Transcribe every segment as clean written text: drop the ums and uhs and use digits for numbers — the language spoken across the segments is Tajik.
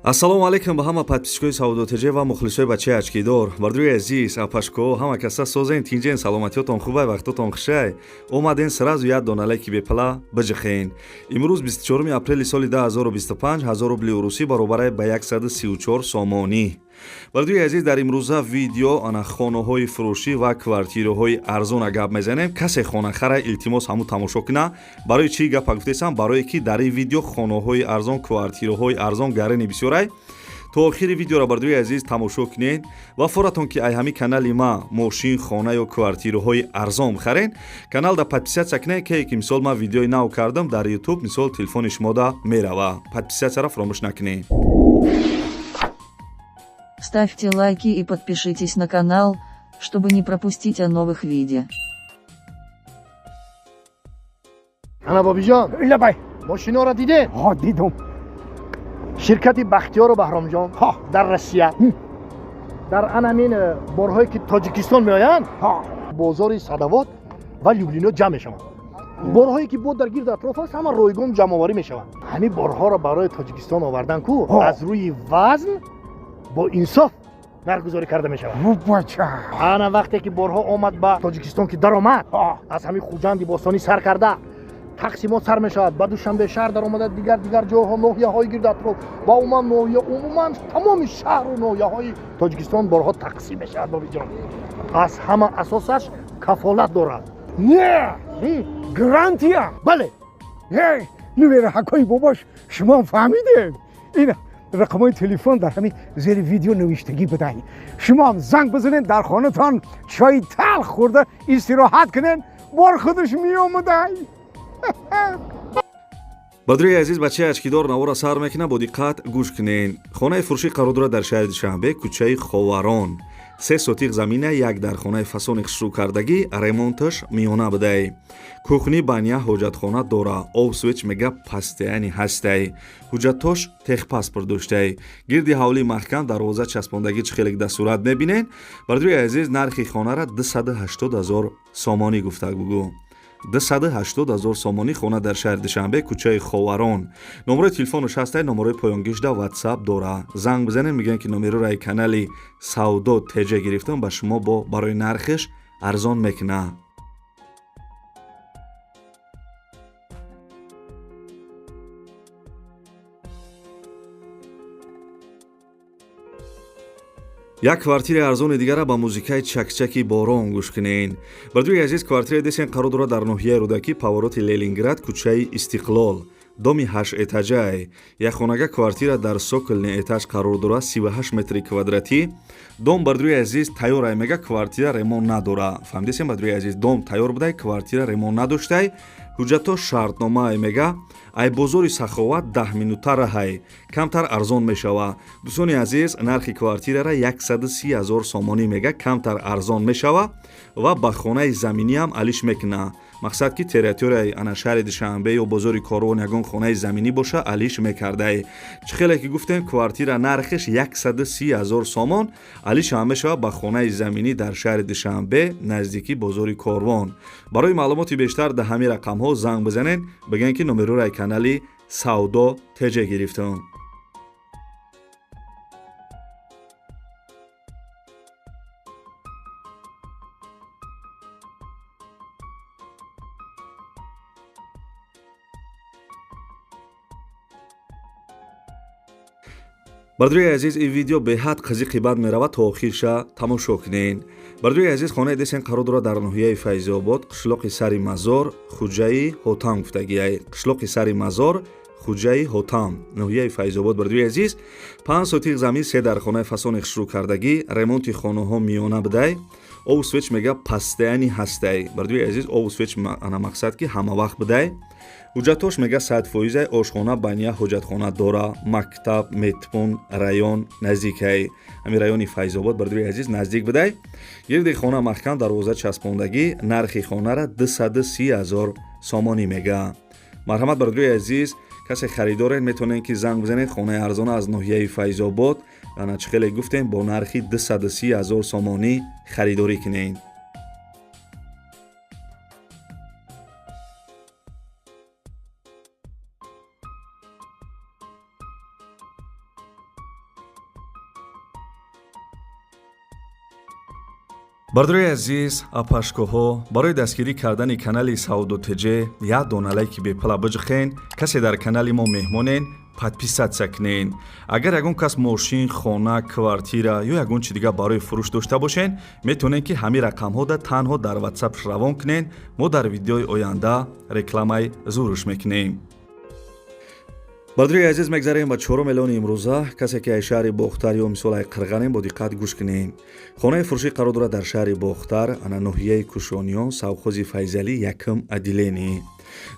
Ассалому алайкум ба ҳама подписчикои Савдо ТЖ ва мухлисои бачаи очкидор. Бардуи азиз, апашко, ҳама каса созен, тинҷен, саломатиётон хубай, вақтотон хушай. Омаден сразу як дона лайки бепала биҷихен. Имрӯз 24 апрели соли 2025 1000 рубли урусӣ баробарай ба 134 сомонӣ. Бардуи азиз, дар имрӯза видео ана хонаҳои фурӯшӣ ва квартираҳои арзона гап мезанем. Касе хонахара, илтимос, ҳамун тамошо куна. Барои чӣ гапа гуфтесам? Барое ки дар ин видео хонаҳои арзон, квартираҳои арзон гарени бисёрай. То охири видеоро, бардуи азиз, тамошо кунед ва форатон ки ай ҳамин канали ма мошин, хона ё квартираҳои арзон бихарен, каналда подписаться кунед, ке ки мисол ман видеои нав кардам дар Ютуб, мисол телефони шумода мерава. Подписатьсяро фаромӯш накунед. Ставьте лайки и подпишитесь на канал, чтобы не пропустить о новых видео. Ана, Бобиҷон. Лабай. Мошиноро дидед? Ҳо, дидум. Ширкати Бахтиёру Баҳромҷон Ҳо. дар Россия дар анамин борҳое ки Тоҷикистон меоянд, Ҳо. бозори Садовод ва Люблино ҷамъ мешаванд. Борҳое ки бо дар гирд атроф аст, ҳама ройгон ҷамъоварӣ мешаванд. Ҳамин борҳоро барои Тоҷикистон овардан ку Ҳо. аз рӯи вазн бо инсоф нархгузорӣ карда мешавад. Бача. Ана, вақте ки борҳо омад ба Тоҷикистон, ки даромад, Ҳо. аз ҳамин Хуҷанди бостонӣ сар карда, тақсимот сар мешавад, ба Душанбе шаҳр даромада, дигар дигар ҷойҳо, ноҳияҳои гирд атроф ва умуман ноҳия, умуман тамоми шаҳру ноҳияҳои Тоҷикистон борҳо тақсим мешавад. Бобиҷон, аз ҳама асосаш кафолат дорад. Не, гарантия. Бале. Эй, нувераҳакои бобош, шумо фаҳмидем, ин рақамҳои телефон дар ҳамин зери видео навиштагӣ будай. Шумоам занг бизанед, дар хонатон чои талх хӯрда истироҳат кунед, бор худаш меомадай. Бадруи азиз, бачаи очкидор навора сар мекунад, бо диққат гӯш кунед. Хонаи фурӯшӣ қарор дорад дар шаҳри Душанбе, кӯчаи Ховарон. 3 сотих замина, як дар хонаи фасони хушрӯкардагӣ, ремонташ миёна будай. Кухни, баня, ҳоҷатхона дора. Об, свет мега постоянно ҳастай. Ҳуҷҷатош техпаспорт доштай. Гирди ҳавлии маҳкам, дарвоза часпондагӣ, чӣ хеле дар сурат мебинед. Бардруи азиз, нархи хонара 280 ҳазор сомонӣ гуфта бугӯ. 280 ҳазор сомонӣ хона дар шаҳри Душанбе, кӯчаи Ховарон. Номерои телефонаш ҳастай, номерои поёнгишда Ватсап дора. Занг бизанед, мегӯянд ки номероро ай канали Савдо ТЖ гирифтам, ба шумо бо барои нархиш арзон мекуна. Як квартираи арзони дигара ба музикаи чакчаки борон гӯш кунед. Бардуи азиз, квартираи десен қарор дорад дар ноҳияи Рӯдакӣ, повороти Ленинград, кӯчаи Истиқлол, доми ҳашт этажае. Як хонага квартира дар цокольный этаж қарор дорад, 38 метри квадратӣ. Дом, бардуи азиз, тайёрай мега, квартира ремонт надора. Фаҳмидесем, бардуи азиз? Дом тайёр будай, квартира ремонт надоштай. Ҳуҷҷатҳо шартномаай мега. Ай бозори Саховат 10 минута раҳай, камтар арзон мешава. Дӯстони азиз, нархи квартирара 130 ҳазор сомонӣ мега, камтар арзон мешава ва ба хонаи заминиам алиш мекуна. Мақсад ки территорияи ана шаҳри Душанбе ё бозори Корвон ягон хонаи заминӣ боша, алиш мекардай. Чӣ хеле ки гуфтем, квартира нархиш 130 ҳазор сомон, алиш ҳам мешава ба хонаи заминӣ дар шаҳри Душанбе, наздикӣ бозори Корвон. Барои маълумоти бештар дар ҳамин рақамҳо занг бизанед, бигӯянд ки номероро ай канали Савдо ТЖ гирифтам. Бардуи азиз, ин видео беҳад қызиқи бад меравад, то охирша тамошо кунед. Бардуи азиз, хонаи десен қарор дорад дар ноҳияи Файзобод, қишлоқи Сари Мазор, Хуҷаи Ҳотам гуфтагиай. Қишлоқи Сари Мазор, Хуҷаи Ҳотам, ноҳияи Файзобод. Бардуи азиз, 5 сотих замин, се дар хонаи фасони хушрӯкардагӣ, ремонти хонаҳо миёна будай. Обу свет мега постоянно ҳастай. Бардуи азиз, обу свет ана мақсад ки ҳама вақт будай. Ҳуҷҷатош мега 100%-ай. Ошхона, баня, ҳоҷатхона дора. Мактаб, медпункт, район наздикай. Ҳамин райони Файзобод, бардуи азиз, наздик будай. Гирди хона маҳкам, дарвоза часпондагӣ. Нархи хонара 230 ҳазор сомонӣ мега. Марҳамат, бардуи азиз, касе харидоред, метавонед ки занг бизанед. Хонаи арзона аз ноҳияи Файзобод, ана чӣ хеле гуфтем, бо нархи 230 ҳазор сомонӣ харидорӣ кунед. Бардорои азиз, апашкоҳо, барои дастгирӣ кардани канали Савдо ТЖ як дона лайки бепула биҷихен. Касе дар канали мо меҳмонен, подписаться кунен. Агар ягон кас мошин, хона, квартира ё ягон чи дигар барои фурӯш дошта бошен, метавонед, ки ҳамин рақамҳода танҳо дар ватсап равон кунен. Мо дар видеои оянда рекламаи зурш мекунем. Бардорои азиз, мегзарем ба чорум эълони имрӯза. Касе ки ай шаҳри Бохтар ё мисол ай Қирғанем, бо диққат гӯш кунем. Хонаи фурӯшӣ қарор дорад дар шаҳри Бохтар, ана ноҳияи Кушониён, совхози Файзалӣ, якум отделение.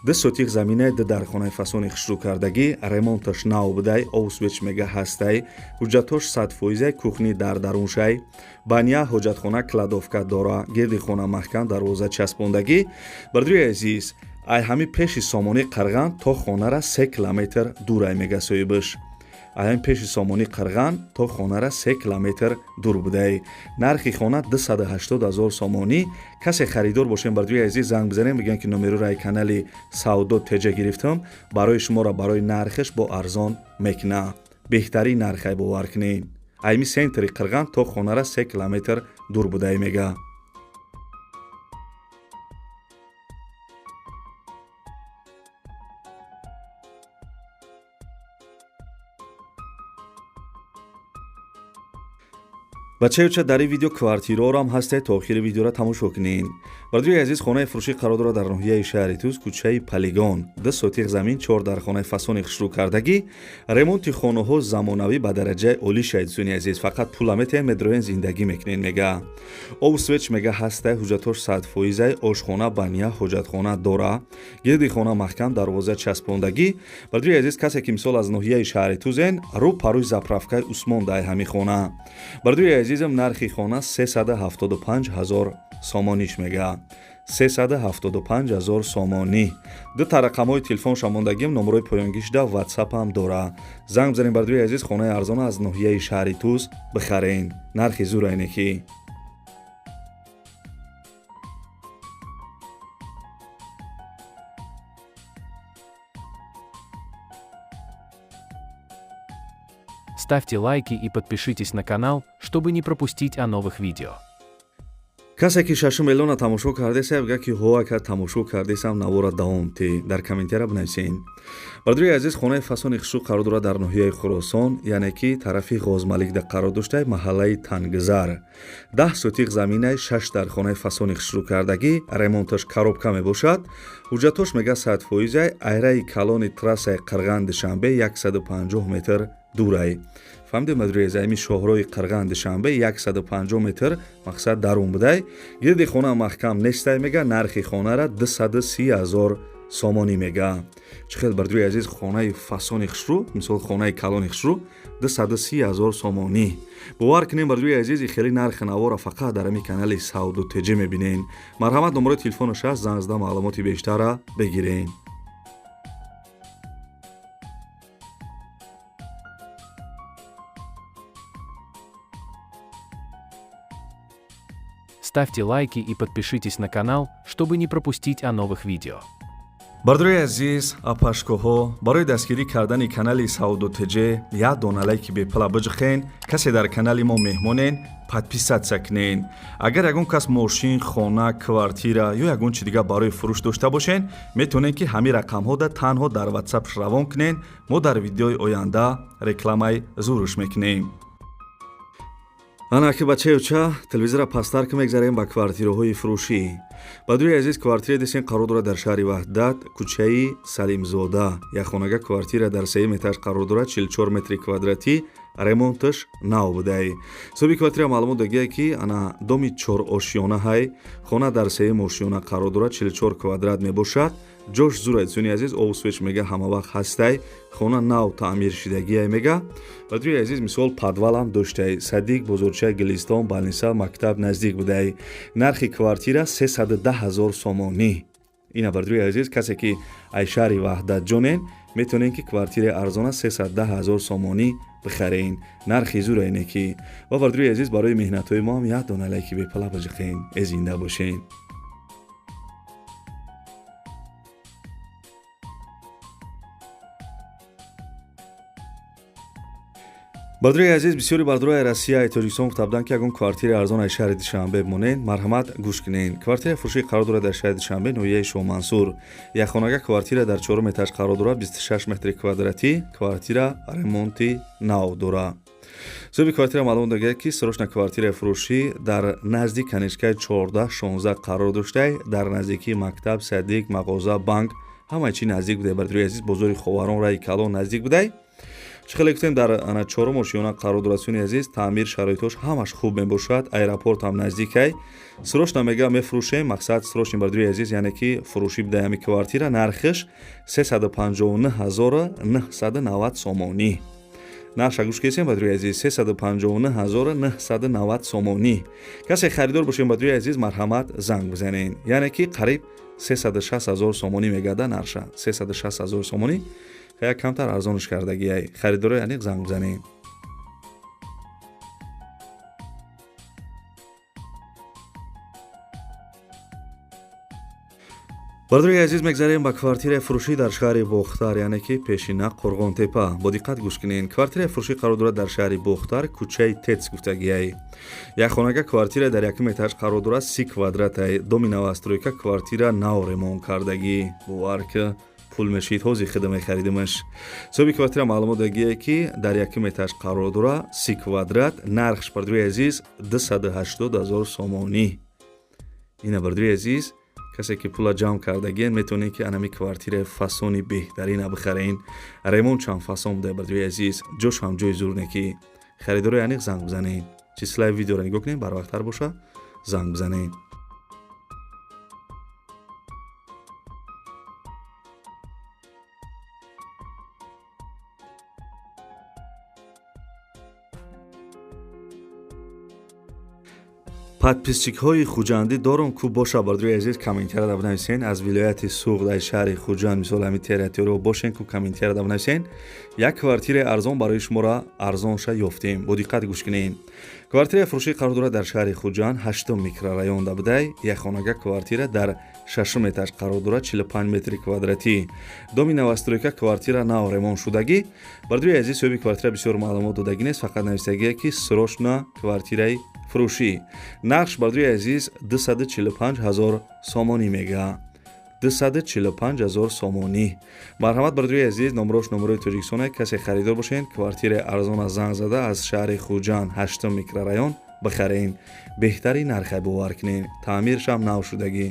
2 сотих заминаи, ду дар хонаи фасони хушрӯкардагӣ, ремонташ нав будай, обу свет мега ҳастай, ҳуҷҷатҳош 100%, кухни дар даруншай, баня, ҳоҷатхона, кладовка дора, гирди хона маҳкам, дарвоза часпондагӣ. Бардорои азиз, ай ҳами пеши сомонӣ Қирған то хонара 3 километр дурай, мега соҳибаш. Ай ҳами пеши сомонӣ Қирған то хонара 3 километр дур будай. Нархи хона 280 ҳазор сомонӣ. Касе харидор бошем, бардорои азиз, занг бизанем, бигӯям, ки номероро ай канали Савдо ТЖ гирифтам, барои шуморо барои нархаш бо арзон мекуна. Беҳтарин нархай, бовар кунед. Айми центри Қирған то хонара 3 километр дур будай, мега. Бачаюча, дар ин видео квартираорам ҳасте, то охири видеоро тамошо кунед. Бардорои азиз, хонаи фурӯшӣ қарор дорад дар ноҳияи шаҳри Туз, кӯчаи Палигон, 2 сотих замин, чор дар хонаи фасони хушрӯкардагӣ, ремонти хонаҳо замонавӣ ба дараҷаи олӣ шаид. Дӯстони азиз, фақат пула метиҳен, медроен, зиндагӣ мекунед, мега. Обу свет мега ҳастай, ҳуҷҷатҳош 100%, ошхона, баня, ҳоҷатхона дора, гирди хона маҳкам, дарвоза часпондагӣ. Бардорои азиз, касе ки мисол аз ноҳияи шаҳри Тузен, рӯ парӯи заправкаи Усмон дай ҳами хона. Бардорои азизам, нархи хона 375 ҳазор сомониш, мега, 375 ҳазор сомонӣ. Дута рақамҳои телефонша мондагим, номерои поёнгишда ватсапам дора, занг бизанем. Бардорои азиз, хонаи арзона аз ноҳияи шаҳри Туз бихарен, нархи зурайне ки. Ставьте лайки и подпишитесь на канал, чтобы не пропустить о новых видео. Касе ки шашум эълона тамошо кардеса, бига, ки ҳо, ака, тамошо кардесам, навора давом те, дар комментария бинависен. Бардорои азиз, хонаи фасони хушрӯ қарор дорад дар ноҳияи Хуросон, яъне ки тарафи Ғозмаликда қарор дошта, маҳаллаи Тангизар. 10 сотих заминаи, шаш дар хонаи фасони хушрӯкардагӣ, ремонташ коробка мебошад, ҳуҷҷатҳош мега 100%, айраи калони трассаи Қирған Душанбе 150 метр дурай. Фаҳмидем, бардорои азиз, ами шоҳрои Қирған Душанбе 150 метр мақсад дарун будай. Гирди хона маҳкам нестай, мега. Нархи хонара 230 ҳазор сомонӣ, мега. Чӣ хел, бардорои азиз, хонаи фасони хушрӯ, мисол хонаи калони хушрӯ, 230 ҳазор сомонӣ. Бовар кунем, бардорои азиз, хеле нархи навора фақат дар ҳамин канали Савдо ТЖ мебинен. Марҳамат, номерои телефонаш ҳаст, занг зада маълумоти бештарра бигирен. Ставьте лайки и подпишитесь на канал, чтобы не пропустить о новых видео. Бардорои азиз, апашкоҳо, барои дастгирӣ кардани канали Савдо ТЖ як дона лайки бепула биҷихен. Касе дар канали мо меҳмонен, подписаться кунен. Агар ягон кас мошин, хона, квартира ё ягон чи дигар барои фурӯш дошта бошен, метавонед, ки ҳамин рақамҳода танҳо дар ватсап равон кунен. Мо дар видеои оянда рекламаи зурш мекунем. Ана ки, бачаюча, телевизора пасттар ки, мегзарем ба квартираҳои фурӯшӣ. Бардорои азиз, квартираи десен қарор дорад дар шаҳри Ваҳдат, кӯчаи Салимзода. Як хонага квартира дар сеюм этаж қарор дорад, 44 метри квадратӣ, ремонташ нав будай. Соҳиби квартира маълумот дагия, ки ана доми чорошёна ҳай, хона дар сеюм ошёна қарор дорад, 44 квадрат мебошад. Ҷош зурай, дӯстони азиз, обу свет мега ҳама вақт ҳастай, хона нав таъмиршидагиай, мега. Бардорои азиз, мисол подвалам доштай, садик, бозорчаи Гулистон, больница, мактаб наздик будай. Нархи квартира 310 ҳазор сомонӣ. Ина, бардорои азиз, касе ки ай шаҳри Ваҳдатҷонен, метавонед, ки квартираи арзона 310 ҳазор сомонӣ бихарен, нархи зура ки. Ва, бардорои азиз, барои меҳнатҳои мо ҳам як дона лайки бепула биҷиқен, э зинда бошен. Бародари азиз, бисёри бардорои Россия Тоҷикистон гуфта буданд, ки ягон квартираи арзон аз шаҳри Душанбе бимонед. Марҳамат, гӯш кунед. Квартираи фурӯшӣ қарор дорад дар шаҳри Душанбе, ноҳияи Шоҳмансур. Якхонага квартира дар чорум этаж қарор дорад, 26 метри квадратӣ. Квартира ремонти нав дорад. Соҳиби квартира маълум додагист, ки срочно квартираи фурӯшӣ дар назди конечкаи 14-16 қарор доштай, дар наздикии мактаб, садик, мағоза, банк, ҳамаи чи наздик будай. Бародари азиз, бозори Ховарон, раи калон наздик будай. Чӣ хеле гуфтем, дар чорум ошиёна қарор дорад. Сӯни азиз, таъмир шароитҳош ҳамаш хуб мебошад, аэропорт ҳам наздикай. Срочно мега мефурӯшем, мақсад срочный, бародари азиз, яъне ки фурӯшӣ будай ҳами квартира. Нархиш 359 990 сомонӣ. Нарша гӯш кесем, бародари азиз, 359 990 сомонӣ. Касе харидор бошем, бародари азиз, марҳамат, занг бизанед. Яъне ки қариб 360 ҳазор сомонӣ мегарда нарша, 360 ҳазор сомонӣ. Як камтар арзонш кардагиай. Харидорои аниқ занг бизанед. Бародари азиз, мегзарем ба квартираи фурӯшӣ дар шаҳри Бохтар, яъне ки пешина Қурғонтепа. Бо диққат гӯш кунед. Квартираи фурӯшӣ қарор дорад дар шаҳри Бохтар, кӯчаи Тец гуфтагиай. Якхонага квартира дар якум этаж қарор дорад, 30 квадратай. Доми новостройка, квартира нав ремонт кардагӣ. Бовар ки, пул мешид, ҳозир хида мехаридимаш. Соҳиби квартира маълумот дагие, ки дар якум этаж қарор дорад, 30 квадрат. Нархш, бародари азиз, 280 ҳазор сомонӣ. Ина, бародари азиз, касе ки пула ҷамъ кардагиен, метавонед, ки анами квартираи фасони беҳтарина бихарен. Ремонт чанд фасон буда, бародари азиз, ҷош ҳам ҷои зур не, ки харидорои аниқ занг бизанед. Числаи видеоро нигоҳ кунед, барвақттар боша, занг бизанед. Подписчикҳои хуҷандӣ дорум ку боша, бародари азиз, комментарияда бинависен. Аз вилояти Суғд, аз шаҳри Хуҷанд, мисол ҳами территорио бошен ку, комментарияда бинависен. Як квартираи арзон барои шуморо арзонша ёфтем. Бо диққат гӯш кунед. Квартираи фурӯшӣ қарор дорад дар шаҳри Хуҷанд, ҳаштум микрорайонда будай. Якхонага квартира дар шашум этаж қарор дорад, 45 метри квадратӣ. Доми новостройка, квартира нав ремонт шудагӣ. Бародари азиз, соҳиби квартира бисёр маълумот додагӣ нест, фақат нависагие, ки срочно квартираи фурӯшӣ. Нархш, бародари азиз, 245 ҳазор сомонӣ мега, 245 ҳазор сомонӣ. Марҳамат, бародари азиз, номрош номрои Тоҷикистон. Касе харидор бошед, квартираи арзона занг зада аз шаҳри Хуҷанд, ҳаштум микрорайон бихарен. Беҳтарин нархе, бовар кунед, таъмиршам нав шудагӣ.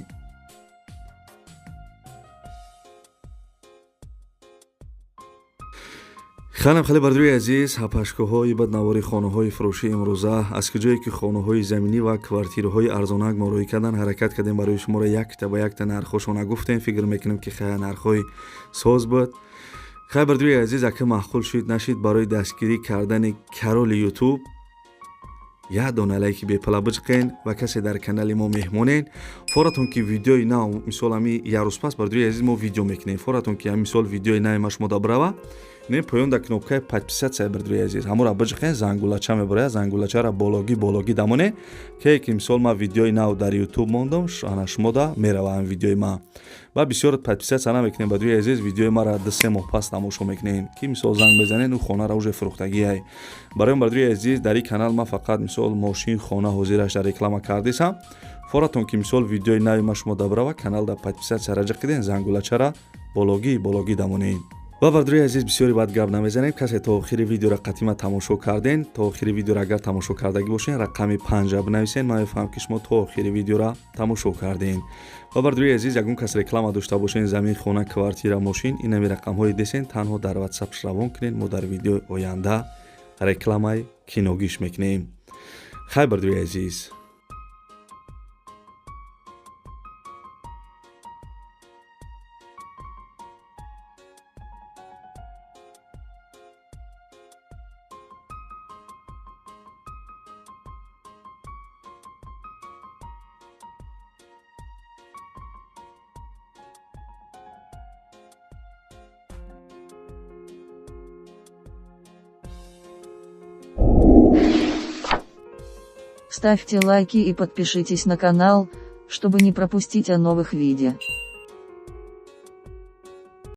Хелам хеле, бародари азиз, ҳапашкоҳои баднавори хонаҳои фурӯшӣ имрӯза, аз куҷое ки хонаҳои заминӣ ва квартираҳои арзонак мо рӯй кардан ҳаракат кардем, барои шуморо якта ба якта нархҳошона гуфтем. Фикр мекунем, ки хая нархҳои соз буд. Хай, бародари азиз, ака маъқул шуд, нашид, барои дастгирӣ кардани кароли Ютуб як дона лайки бепала биҷиқен. Ва касе дар канали мо меҳмонен, форатон ки видеои нав, мисол ҳами як рӯз пас, бародари азиз, мо видео мекунем, форатон ки мисол видеои нави ма шумо дабрава не, поён дар кнопкаи подписаться, бародари азиз, ҳамонро биҷиқен, зангулача мебарая, зангулачаро бологӣ бологӣ дамоне, ке ки мисол ма видеои нав дар Ютуб мондам, ана шумода мерава ҳам видеои ма. Ва бисёр подписаться намекунем, бародари азиз, видеои маро 2-3 моҳ пас тамошо мекунем, ки мисол занг мезанен, ӯ хонара уже фурӯхтагиай. Барои бародари азиз, дар ин канал ма фақат мисол мошин, хона ҳозираш дар реклама кардисам. Форатон ки мисол видеои нави ма шумо дабрава, каналда подписаться ҷиқиден, зангулачара бологӣ бологӣ дамонед. Ва, бародари азиз, бисёри бад гап намезанем. Касе то охири видеоро қатима тамошо карден, то охири видеоро агар тамошо кардагӣ бошен, рақами панҷа бинависен, ман мефаҳмам, ки шумо то охири видеоро тамошо карден. Ва, бародари азиз, ягон кас реклама дошта бошен, замин, хона, квартира, мошин, инами рақамҳои десен, танҳо дар Ватсапш равон кунед, мо дар видеои оянда рекламаи киногиш мекунем. Хайр, бародари азиз. Ставьте лайки и подпишитесь на канал, чтобы не пропустить о новых видео.